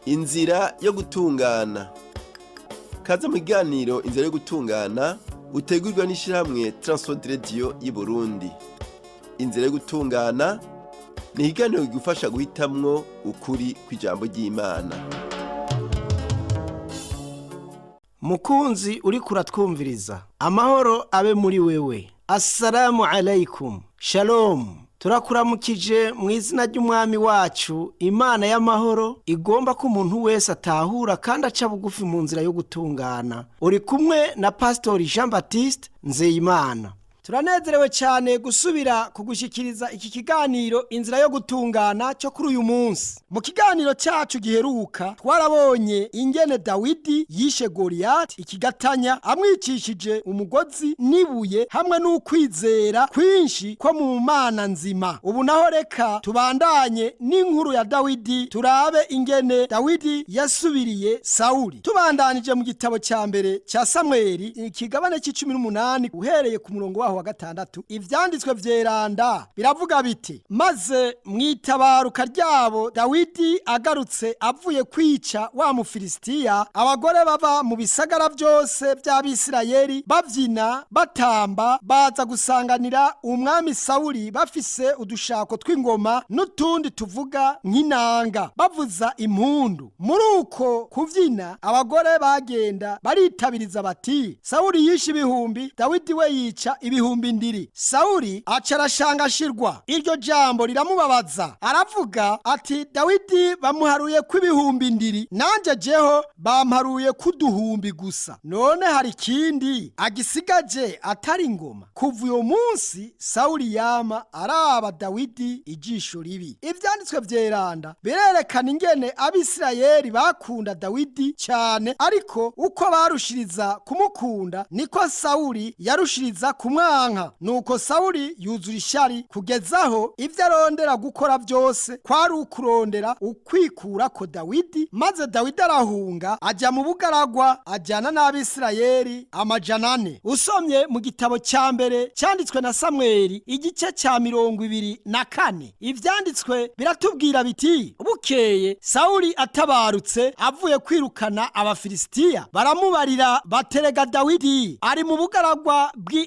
Inzira yo gutungana. Kaze mu kiganiro Inzira yo gutungana utegurwa n'ishirahamwe Transworld Radio y'Uburundi. Inzira yo gutungana ni ikiganiro kigufasha guhitamwo ukuri kw'ijambo ry'Imana. Mukunzi uriko uratwumviriza, amahoro abe muri wewe. Assalamu alaikum, shalom. Turakuramukije mu izina ry'umwami wacu, Imana y'amahoro igomba ko umuntu wese atahura kandi aca bugufi mu nzira yo gutungana. Uri kumwe na Pastori Jean Baptiste Nzeyimana. Turanezerewe cyane gusubira kugushyikiriza iki kiganiro Inzira yo gutungana cyo kuri uyu munsi. Mu kiganiro cyacu giheruka twarabonye ingene Dawidi yishe Goliyati ikigatanya amwicishije umugozi n'ibuye hamwe n'ukwizera kwinshi ko mu Mana nzima. Ubu naho reka tubandanye n'inkuru ya Dawidi, turabe ingene Dawidi yasubiriye Sawuli. Tubandanije mu gitabo cya mbere cya Samweli ikigabane c'icumi n'umunani, uhereye ku murongo waho wa gatandatu, ivyanditswe vyeranda biravuga biti: "Maze mwitabaruka ryabo, Dawidi agarutse avuye kwica wa Mufilisitiya, abagore bava mu bisagara byose by'Abisirayeli bavyina batamba, baza gusanganira umwami Sawuli bafise udushako tw'ingoma n'utundi tuvuga nk'inanga, bavuza impundu. Muri uko kuvyina abagore bagenda baritabiriza bati: 'Sawuli yishe ibihumbi, Dawidi we yica ibihumbi ndiri.' Sawuli aca arashangashirwa, iryo jambo riramubabaza, aravuga ati: 'Dawidi bamuharuye kw'ibihumbi ndiri, nanje jeho bamparuye k'uduhumbi gusa. None hari ikindi agisigaje atari ingoma?' Kuva uyo munsi Sawuli yama araba Dawidi ijisho ribi." Ivyanditswe vyeranda birerekana ingene Abisirayeli bakunda Dawidi cyane, ariko uko barushiriza kumukunda niko Sawuli yarushiriza kumwanka. Nuko Sawuli yuzura ishari kugezaho ibyo arondera gukora byose kwari ukurondera ukwikura ko Dawidi. Maze Dawidi arahunga ajya mu bugaragwa, ajyana n'Abisirayeli 400. Usomye mu gitabo cya mbere cyanditswe na Samweli igice cya 24, ivyanditswe biratubwira biti: "Bukeye Sawuli atabarutse avuye kwirukana Abafilisitiya, baramubarira baterega Dawidi ari mu bugaragwa bw'i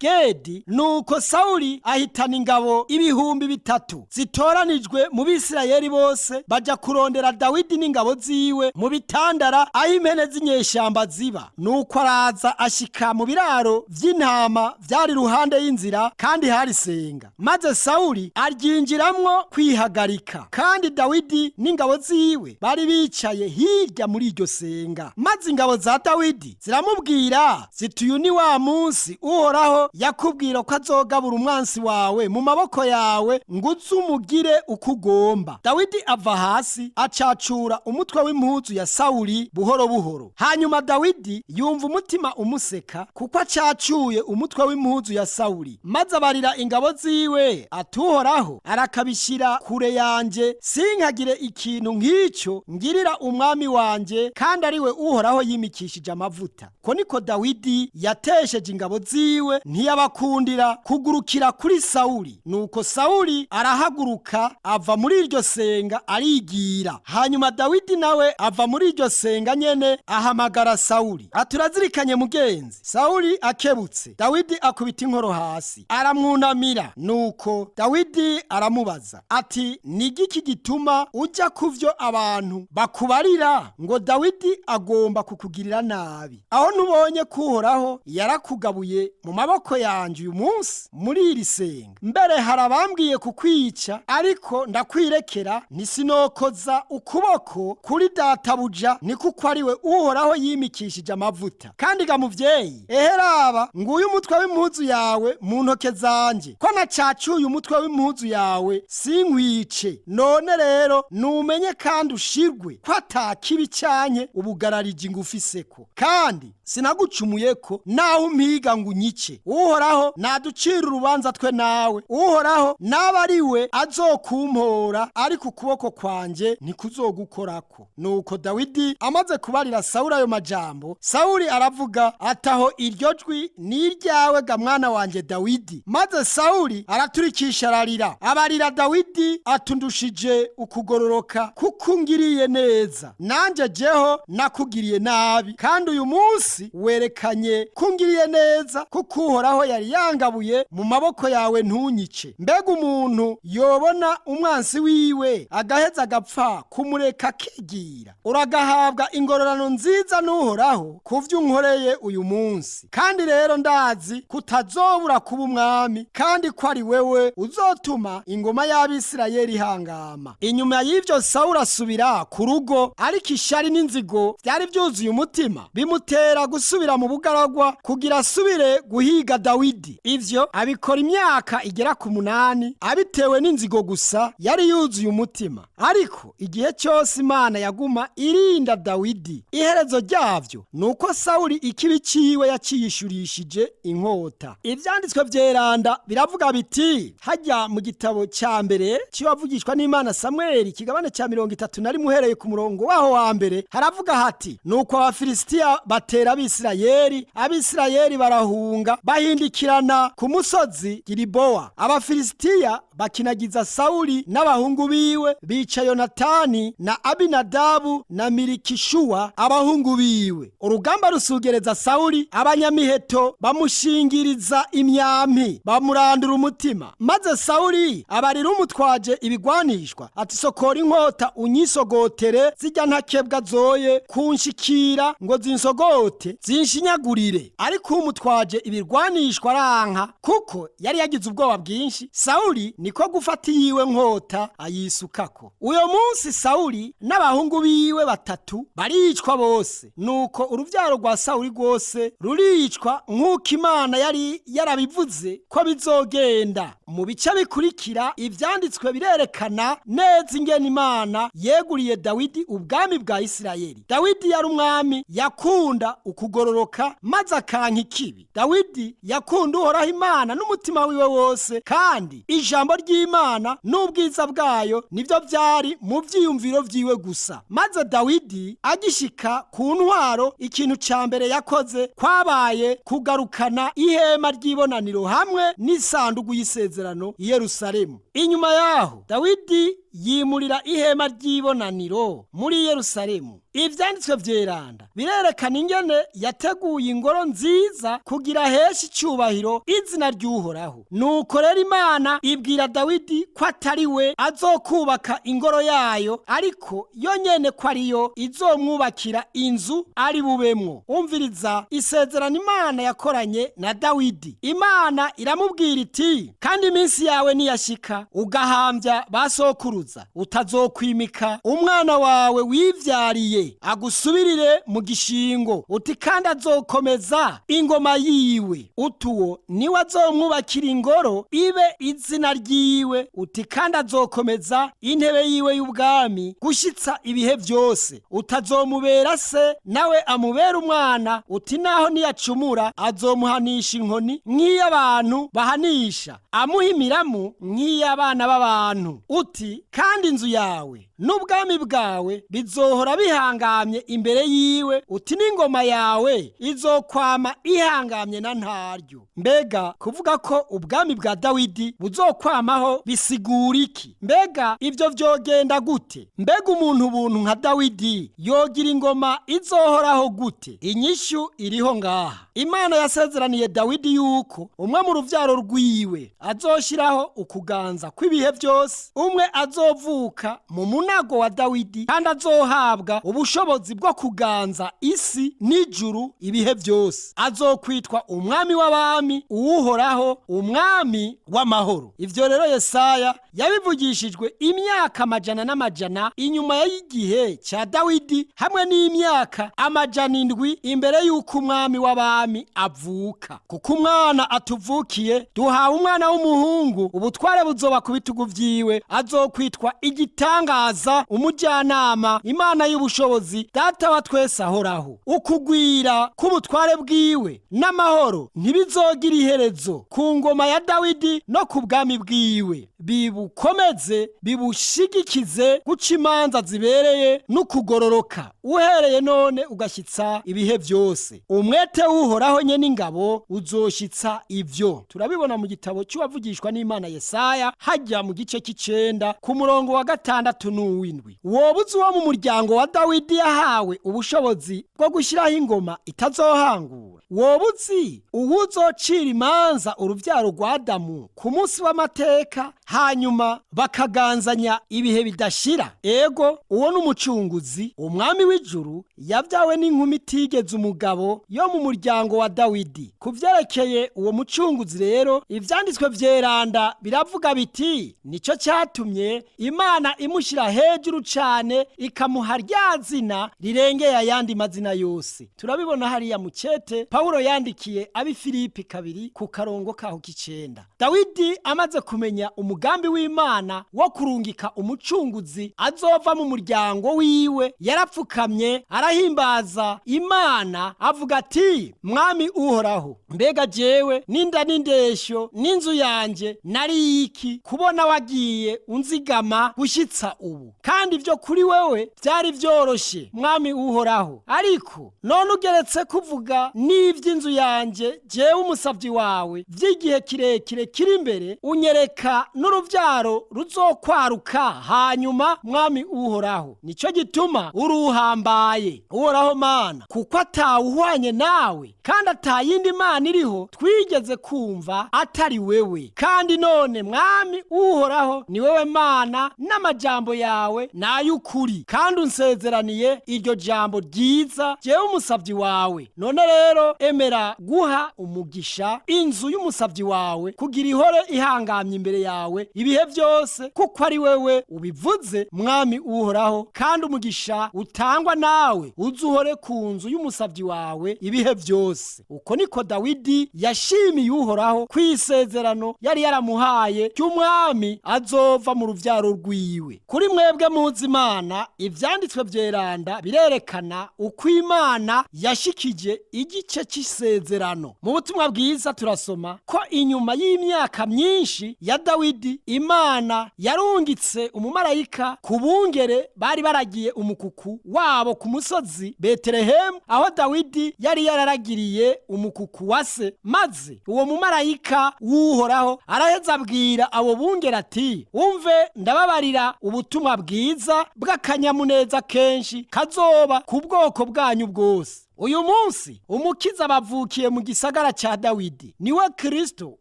Gedi. Nuko Sawuli ahitana ingabo 3000 zitoranijwe mu Bisirayeli bose, baja kurondera Dawidi n'ingabo ziwe mu bitandara aho impene z'inyeshamba ziba. Nuko araza ashika mu biraro vy'intama vyari ruhande y'inzira, kandi hari senga. Maze Sawuli aryinjiramwo kwihagarika, kandi Dawidi n'ingabo ziwe bari bicaye hirya muri iryo senga. Maze ingabo za Dawidi ziramubwira ziti: 'Uyu ni wa munsi Uhoraho yakubwira ko azogabura umwansi wawe mu maboko yawe, ngo uze umugire uko ugomba.' Dawidi ava hasi acacura umutwe w'impuzu ya Sawuli buhoro buhoro. Hanyuma Dawidi yumva umutima umuseka kuko acacuye umutwe w'impuzu ya Sawuli. Maze abarira ingabo ziwe ati: 'Uhoraho arakabishyira kure yanjye, sinkagire ikintu nk'icyo ngirira umwami wanjye, kandi ariwe Uhoraho yimikishije amavuta.' Ko niko Dawidi yatesheje ingabo ziwe, ntiyabakundira kugurukira kuri Sawuli. Nuko Sawuli arahaguruka ava muri iryo senga arigira. Hanyuma Dawidi nawe ava muri iryo senga nyene ahamagara Sawuli ati: 'Urazirikanye mugenzi.' Sawuli akebutse, Dawidi akubita inkoro hasi aramwunamira. Nuko Dawidi aramubaza ati: 'Ni igiki gituma ujya kuvyo abantu bakubarira ngo Dawidi agomba kukugirira nabi? Aho ntubonye ko Uhoraho yarakugabuye mu maboko yanjye uyu munsi muri iri senga? Mbere hari abambwiye kukwica, ariko ndakwirekera, ntisinokoza ukuboko kuri databuja, ni kuko ari we Uhoraho yimikishije amavuta. Kandi ga muvyeyi, eheraba nguyu umutwe w'impuzu yawe mu ntoke zanje, ko nacacuye umutwe w'impuzu yawe sinkwice. None rero numenye kandi ushirwe ko ata kibi canye ubugarariji ngufiseko, kandi sinagucumuyeko naho umpiga ngo unyice." Uhoraho naducira urubanza twe nawe. Uhoraho naba ari we azokumpora, ariko ukuboko kwanje ntikuzogukorako. Nuko Dawidi amaze kubarira Sawuli ayo majambo, Sawuli aravuga ataho iryo jwi ni iryawe ga mwana wanje Dawidi? Maze Sawuli araturikisha ararira, abarira Dawidi atundushije ukugororoka kuko ungiriye neza, nanjye jeho nakugiriye nabi, kandi uyu munsi werekanye ko ungiriye neza, kuko Uhoraho yari yangabuye mu maboko yawe ntunyice. Mbega umuntu yobona umwansi wiwe agaheza agapfa kumureka akigira? Uragahabwa ingororano nziza n'Uhoraho ku byo unkoreye uyu munsi. Kandi rero ndazi kutazobura kuba umwami, kandi ko ari wewe uzotuma ingoma y'Abisirayeli ihangama. Inyuma y'ivyo Sawuli asubira ku rugo, ariko ishari n'inzigo byari byuzuye umutima bimutera gusubira mu bugaragwa kugira asubire guhiga Dawidi. Ivyo abikora imyaka igera ku 8, abitewe n'inzigo gusa yari yuzuye umutima. Ariko igihe cyose Imana yaguma irinda Dawidi. Iherezo ryavyo nuko Sawuli ikibi ciwe yaciyishurishije inkota. Ivyanditswe vyeranda biravuga biti, hajya mu gitabo cya mbere cy'abavugishwa n'Imana Samweli, kigabane cya 31 uhereye ku murongo waho wa mbere, haravuga hati: nuko Abafilisitiya batera Abisirayeli, Abisirayeli barahunga bahindikirana ku musozi Gilibowa. Abafilisitiya bakinagiza Sawuli n'abahungu biwe, bica Yonatani na Abinadabu na Milikishuwa abahungu biwe. Urugamba rusugereza Sawuli, abanyamiheto bamushingiriza imyampi bamurandura umutima. Maze Sawuli abarira umutwaje ibigwanishwa ati: sokora inkota unyisogotere zijya ntakebwa zoye kunshikira ngo zinsogote zinshinyagurire. Ariko umutwaje ibirwanishwa aranka, kuko yari yagize ubwoba bwinshi. Sawuli niko gufata iyiwe nkota ayisukako. Uyo munsi Sawuli n'abahungu biwe 3 baricwa bose. Nuko uruvyaro rwa Sawuli rwose ruricwa nk'uko Imana yari yarabivuze ko bizogenda. Mu bice bikurikira ivyanditswe birerekana neza ingene Imana yeguriye Dawidi ubwami bwa Isirayeli. Dawidi yari umwami yakunda ukugororoka maze akanka ikibi. Dawidi yakunda Uhoraho Imana n'umutima wiwe wose, kandi ijambo ry'Imana n'ubwiza bwayo nivyo vyari mu vyiyumviro vyiwe gusa. Maze Dawidi agishika ku ntwaro, ikintu ca mbere yakoze kwabaye kugarukana ihema ry'ibonaniro hamwe n'isanduku y'isezerano i Yerusalemu. Inyuma yaho Dawidi yimurira ihema ry'ibonaniro muri Yerusalemu. Ivyanditswe vyeranda birerekana ingene yateguye ingoro nziza kugira heshe icubahiro izina ry'Uhoraho. Nuko rero Imana ibwira Dawidi ko atari we azokubaka ingoro yayo, ariko yo nyene ko ariyo izomwubakira inzu ari bubemwo. Umviriza isezerano Imana yakoranye na Dawidi. Imana iramubwira iti: kandi iminsi yawe niyashika ugahambya basokuruza, utazokwimika umwana wawe wivyariye agusubirire mu gishingo, uti kandi azokomeza ingoma yiwe, utuwo niwe azomwubakira ingoro ibe izina ryiwe, uti kandi azokomeza intebe yiwe y'ubwami gushitsa ibihe byose, utazomubera se nawe amubera umwana, uti naho niyacumura azomuhanisha inkoni nk'iy'abantu bahanisha, amuha imiramu nk'iy'abana b'abantu, uti kandi inzu yawe n'ubwami bwawe bizohora bihangamye imbere yiwe, uti n'ingoma yawe izokwama ihangamye na ntaryo. Mbega kuvuga ko ubwami bwa Dawidi buzokwamaho bisigura iki? Mbega ibyo vyogenda gute? Mbega umuntu ubuntu nka Dawidi yogira ingoma izohoraho gute? Inyishu iriho ngaha. Imana yasezeraniye Dawidi yuko umwe mu ruvyaro rwiwe azoshiraho ukuganza kw'ibihe byose, umwe azovuka mu munago wa Dawidi, kandi azohabwa ubushobozi bwo kuganza isi n'ijuru ibihe byose. Azokwitwa umwami w'abami, uwuhoraho, umwami w'amahoro. Ivyo rero Yesaya yabivugishijwe imyaka amajana n'amajana inyuma y'igihe cya Dawidi, hamwe n'imyaka 700 imbere y'uko umwami w'abami avuka. Kuko umwana atuvukiye, duhawe umwana w'umuhungu, ubutware buzoba ku bitugu vyiwe, azokwitwa igitangaza Igitangaza, umujyanama, Imana y'ubushobozi, Data wa twese ahoraho. Ukugwira k'ubutware bwiwe n'amahoro ntibizogira iherezo ku ngoma ya Dawidi no ku bwami bwiwe, bibukomeze bibushigikize guca imanza zibereye n'ukugororoka, uhereye none ugashyitsa ibihe byose. Umwete w'Uhoraho nye n'ingabo uzoshitsa ivyo. Turabibona mu gitabo cy'uwavugishwa n'Imana Yesaya, hajya mu gice c'icenda ku murongo wa 6 n'uw'indwi. Wobuze uwo mu muryango wa Dawidi yahawe ubushobozi bwo gushyiraho ingoma itazohangura? Wobuzi uwuzocira imanza uruvyaro rwa Adamu ku munsi w'amateka, hanyuma bakaganzanya ibihe bidashira? Ego, uwo ni Umucunguzi, Umwami w'ijuru, yabyawe n'inkumi itigeze umugabo yo mu muryango wa Dawidi. Ku vyerekeye uwo Mucunguzi rero, ivyanditswe vyeranda biravuga biti: "Nico cyatumye Imana imushyira hejuru cane, ikamuha rya zina rirengeye ayandi mazina yose." Turabibona hariya mu cete Pawulo yandikiye ab'i Filipi 2 ku karongo kaho k'icenda. Dawidi amaze kumenya umugambi w'Imana wo kurungika Umucunguzi azova mu muryango wiwe, yarapfukamye arahimbaza Imana, avuga ati: "Mwami Uhoraho, mbega jewe ninda n'indeshyo n'inzu yanjye nari iki kubona wagiye unzigama gushyitsa ubu? Kandi ibyo kuri wewe byari byoroshye, Mwami Uhoraho, ariko none ugeretse kuvuga n'iby'inzu yanjye, jewe umusabyi wawe, by'igihe kirekire kiri imbere, unyereka n'urubyaro ruzokwaruka hanyuma, Mwami Uhoraho. Nicyo gituma uruhambaye, Uhoraho Mana, kuko atawuhwanye nawe, kandi atayindi mana iriho twigeze kumva atari wewe. Kandi none, Mwami Uhoraho, ni wewe Mana, n'amajambo yawe n'ay'ukuri, kandi unsezeraniye iryo jambo ryiza jewe umusabyi wawe. None rero emera guha umugisha inzu y'umusabyi wawe, kugira ihore ihangamye imbere yawe ibihe byose, kuko ari wewe ubivuze, Mwami Uhoraho, kandi umugisha utangwa nawe uzuhore ku nzu y'umusabyi wawe ibihe byose." Uko niko Dawidi yashimiye Uhoraho ku isezerano yari yaramuhaye ry'umwami azova mu ruvyaro rwiwe. Kuri mwebwe muzi Imana, ivyanditswe vyeranda birerekana uko Imana yashikije igice cy'isezerano. Mu butumwa bwiza turasoma ko inyuma y'imyaka myinshi ya Dawidi, Imana yarungitse umumarayika ku bungere bari baragiye umukuku wabo ku musozi Betelehemu, aho Dawidi yari yararagiriye umukuku wa se. Maze uwo mumarayika w'Uhoraho araheza abwira abo bungere ati: "Umve, ndababarira ubutumwa bwiza bw'akanyamuneza kenshi kazoba ku bwoko bwanyu bwose. Uyu munsi Umukiza bavukiye mu gisagara cya Dawidi, niwe Kristo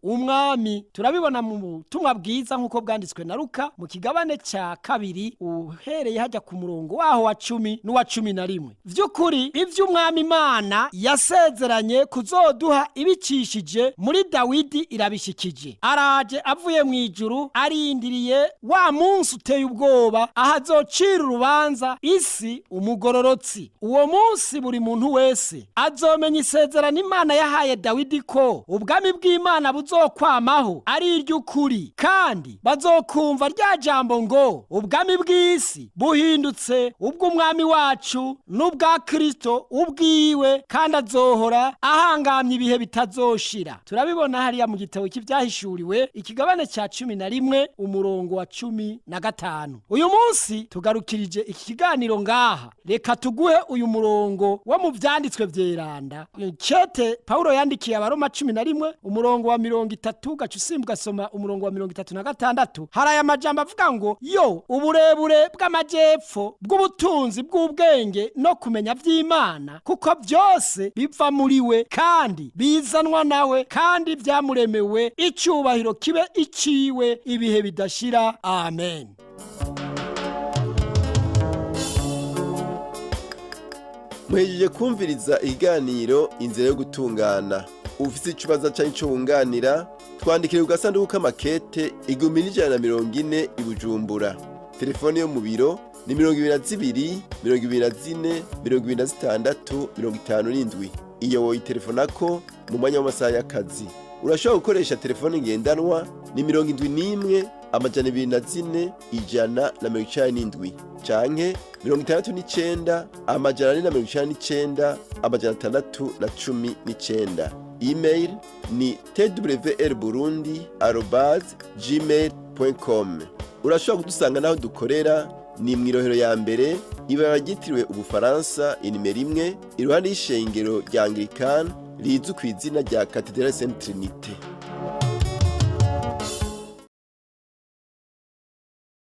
Umwami." Turabibona mu butumwa bwiza nk'uko bwanditswe na Luka mu kigabane cya 2, uhereye hajya ku murongo waho wa 10 n'uwa 11. Vy'ukuri ivy'Umwami Imana yasezeranye kuzoduha ibicishije muri Dawidi irabishikije. Araje avuye mu ijuru, arindiriye wa munsi uteye ubwoba aho azocira urubanza isi umugororotsi. Uwo munsi buri muntu wese azomenya isezerano Imana yahaye Dawidi ko ubwami bw'Imana buzokwamaho ari iry'ukuri, kandi bazokumva rya jambo ngo: "Ubwami bw'isi buhindutse ubw'Umwami wacu n'ubwa Kristo ubwiwe, kandi azohora ahangamye ibihe bitazoshira." Turabibona hariya mu gitabo cy'ivyahishuriwe, ikigabane cya 11 umurongo wa 15. Uyu munsi tugarukirije iki kiganiro ngaha. Reka tuguhe uyu murongo wo mu vyanditswe vyeranda, cete Paulo yandikiye Abaroma 11 umurongo wa 30, gaca usimba ugasoma umurongo wa 36. Hari aya majambo avuga ngo: "Yo uburebure bw'amajepfo bw'ubutunzi bw'ubwenge no kumenya vy'Imana, kuko byose biva muri we kandi bizanwa nawe kandi vyamuremewe, icyubahiro kibe iciwe ibihe bidashira. Amen." Muhejeje kumviriza ikiganiro Inzira yo Gutungana. Ufise ikibazo canke ico wunganira, twandikire ku gasanduku k'amakete 1140 i Bujumbura. Telefone yo mu biro ni 22 24 26 57. Iyo woyitelefonako mu mwanya w'amasaha y'akazi. Urashobora gukoresha telefone ngendanwa ni 71. 204 197 canke 69 499 619. Email ni twrburundi@gmail.com. Urashobora kudusanga n'aho dukorera ni mu Irohero ya mbere, ibara ryitiriwe Ubufaransa, inimero 1, iruhande y'ishengero rya Anglikani rizwi ku izina rya Katedrali Sainte Trinite.